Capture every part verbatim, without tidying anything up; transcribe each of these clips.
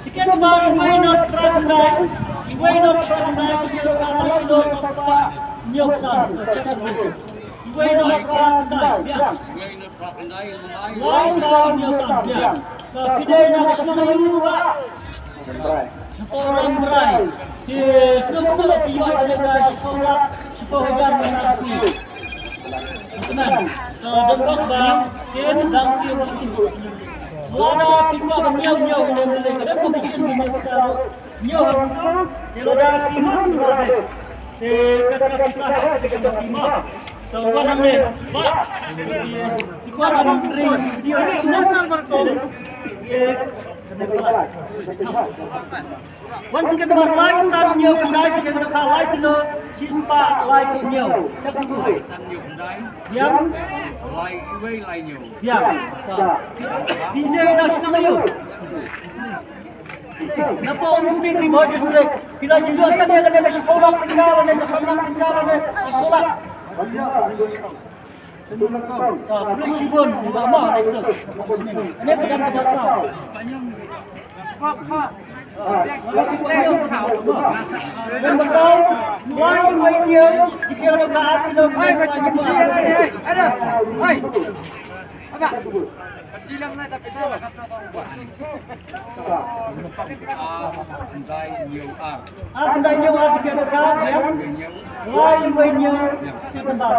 Tiket number iwei not phra khyndai, iwei not phra khyndai, tiket number khyndai, kilo sawspah hynñiew san. Iwei not phra khyndai, biang. Lai saw hynñiew san, biang. Ka phi dei na ka shnong aïu, Bah? Napoh Rambrai. Te sngewbha ba phi ïoh ïa kane ka shiphew lak, shiphew hajar mynta ka sngi. Kynmaw, ka donkam ba kin dang siew shuh. Lada phi kwah ban ñiew, ñiew, ñiew, ñiew, ka dang ka machine ban ñiew ka ruh. Ñiew ha ruh. Te lada phi mut ruh, te ka, ka, ka, ka, ka, ka, ka, to wan hangne. Bah. Phi kwah ban ring. Wan tiket number lai san hynñiew khyndai, tiket number kha lai kilo shispah laiphew hynñiew. Check tu. Biang. Lai iwei lai hynñiew. Biang. Phi dei na shnong aïu? Napoh Umsning, Ri Bhoi District. Phi la ju ïoh tang ïa kane ka shiphew lak tyngka lane ka san lak tyngka lane ka san lak. Ah, khublei shibun, Bah Mo, ane ka dang kaba saw. Kaba saw, lai wei hynñiew, tiket kaba ar kilo. Ar khyndai hynñiew ar, tiket kaba ar, lai wei hynñiew, tiket kaba ar.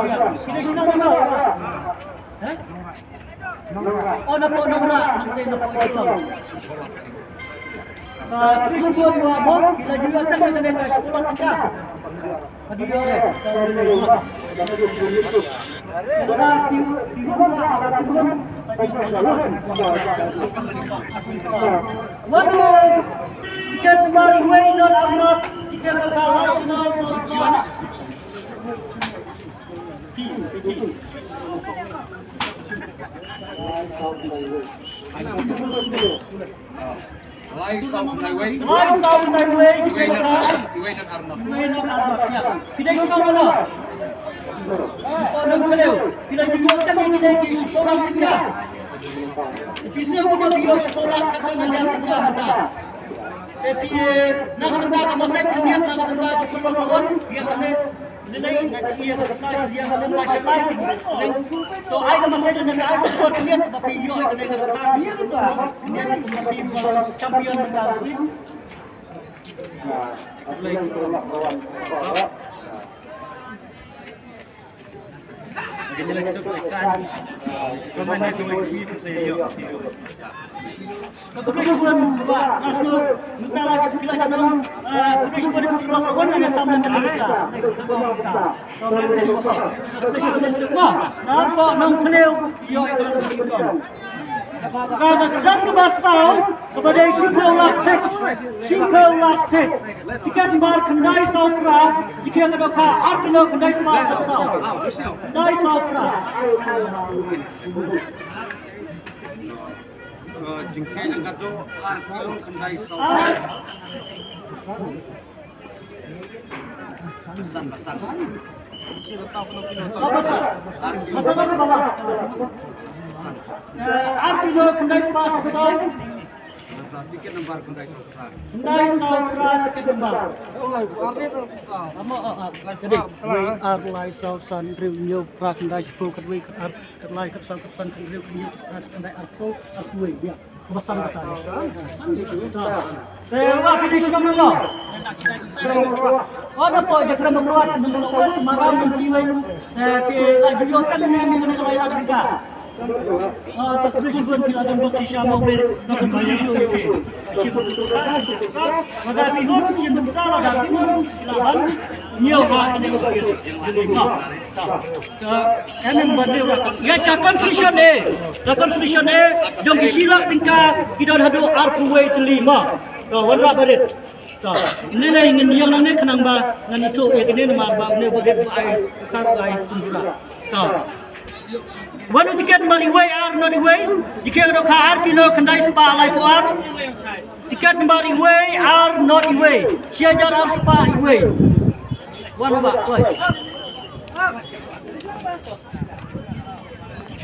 Phi dei shnong na, eh? Oh, napoh Nongrah, napoh, napoh Shillong. Ba, khublei shibun Bah Mo, phi la ju ïoh tang ïa kane ka shiphew lak tyngka. Lai saw khyndai wei. Lai saw khyndai wei. Iwei not ar, iwei not ar not. Iwei not ar not, ïa. Phi dei shnong na? Napoh Nongkhlaw. Phi la ju ïoh tang ïa kine ki shiphew lak tyngka. Phi sngewbha phi ïoh shiphew lak khatsan hajar tyngka mynta. Te phi, eh, na ka bynta ka message ka miat, na ka bynta ki paralok ka wan, ïa kane. Ka khublei shibun, Bah, nga sngew mynta la ka phi la ka nong, eh, khublei shibun ïa ka lok ka wan, nga sam lem mynta. Khublei shibun ïa ka lok. Napoh Nongkhlaw, ïoh ïa ka lok. Ka, ka, ka don kaba saw, kaba dei shiphew lak thik, shiphew lak thik. Tiket number khyndai saw phra, tiket ka dohkha ar kilo khyndai spah saw saw. Khyndai saw phra. Ka jingkheiñ jong ka doh ar kilo khyndai saw. Ar. Basan, basan. Oh, basan. Ar kilo. Basan, basan, basan. Basan. Eh, ar kilo khyndai spah saw saw. Tiket number khyndai saw phra. Khyndai saw phra tiket number. Ar lai saw san hynriew hynñiew phra khyndai shiphew khatwei khatar. Khatlai, khatsan, khatsan, khathynriew, khathynñiew, khathynriew, khatarphew, khatarphew wei, ïa. Kaba san kata. Te, wa, phi dei shnong na no? Oh, napoh Jakrem Mawkyrwat, Nongsoh West, Maram, Nongchiwei. Eh, phi la ju ïoh tang ne, ne, ne, ne, ne, ne, ne. Oh, te khublei shibun, phi la don bok shisha mo, phi la don bok shisha, phi. Shibun. Lada phi hun, shibun sa, lada phi hun, phi la hun. Ñiew ha, ne, ne, ne, ne. Ka, ka, ka consolation A, ka consolation A jong ki shi lak tyngka ki don haduh arphew wei tylli mo. To, wanrah barit. To, ine lei ngin ïeng nangne khnang ba ngan ïathuh ïa kine namar ba une u barit ba ai u kha u ai kumjuh. To. Wan u tiket nambar iwei ar not iwei, tiket ka dohkha ar kilo khyndai spah laiphew ar. Tiket nambar iwei ar not iwei, shi hajar ar spah iwei. Wan u bah, oi.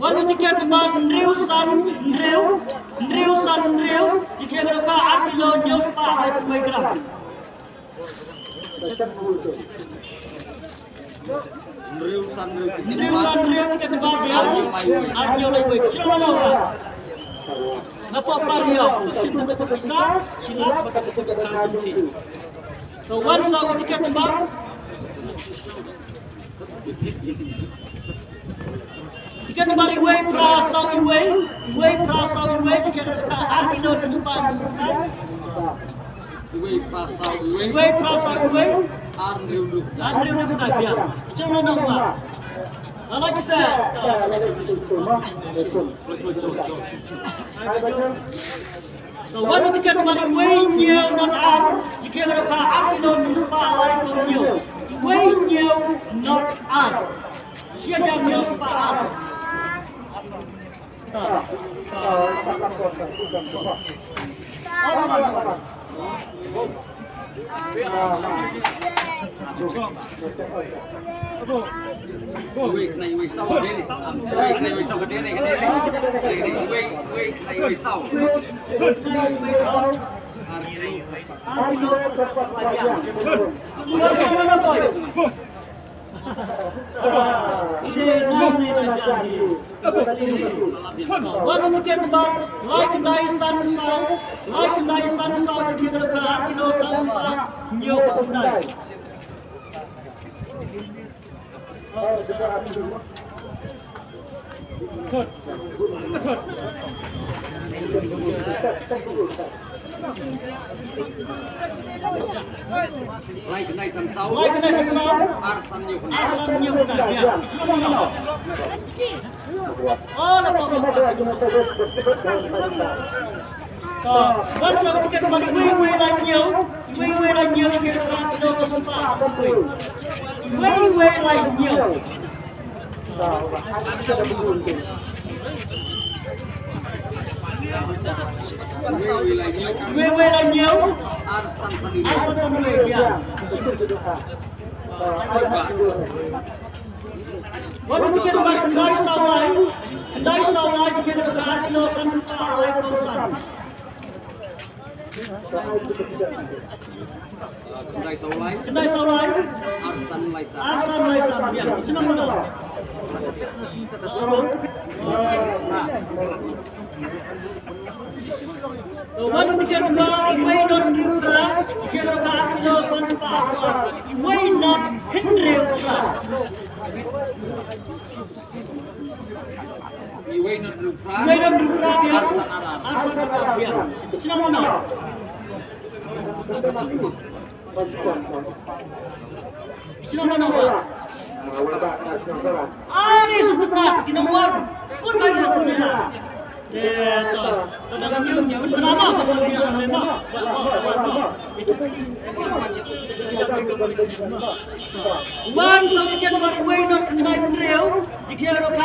Wan u tiket nambar hynriew san hynriew, hynriew san hynriew, jingkhia ka dohkha ar kilo hynñiew spah laiphew wei gram. Hynriew san hynriew tiket nambar biang, ar hynñiew lai wei. Shu wan noh. Nga pop par ïa u, shin kata ka pisa, shi lak bad kata ka pisa jong phi. So wan sa u tiket nambar. Tiket nambar iwei phra saw iwei, iwei phra saw iwei, tiket nambar ar kilo hynriew spah. Iwei phra saw iwei. Iwei phra saw iwei. Ar hynriew hynriew. Ar hynriew hynriew khyndai biang. Shu wan noh. Lalai kisa. Hai, bajo. Ka wan u tiket nambar iwei hynñiew not ar, jingkhia ka dohkha ar kilo hynñiew spah laiphew hynñiew. Iwei hynñiew not ar. Shi hajar hynñiew spah ar. Wan u tiket nambar lai khyndai san saw, lai khyndai san saw, jingkhia ka dohkha ar kilo san spah hynñiew khyndai. Lai khyndai san saw. Lai khyndai san saw. Ar san hynñiew khyndai. Ar san hynñiew khyndai. Ïa. Oh, na to. To, wan sa u tiket nambar iwei iwei lai hynñiew, iwei iwei lai hynñiew, tiket nambar kilo san spah. Iwei iwei lai hynñiew. Iwei iwei lai hynñiew. Ar san san iwei. Ar san san iwei, ïa. Wan u tiket nambar khyndai saw lai, khyndai saw lai, tiket nambar ar kilo san spah laiphew san. Khyndai saw lai. Khyndai saw lai. Ar san lai san. Ar san lai san. Ïa, shu wan noh. Wan u tiket nambar iwei not hynriew phra, tiket nambar ar kilo san spah ar. Iwei not hynriew phra. Iwei not hynriew phra. Iwei not hynriew phra biang. Ar san ar ar. Ar san ar ar biang. Shu wan noh. Shu wan noh. Ani shu tynat, ki nang war. Kun bai ma kun ila. Wan sa weekend bar wei nos khyndai phew hynriew, jingkhia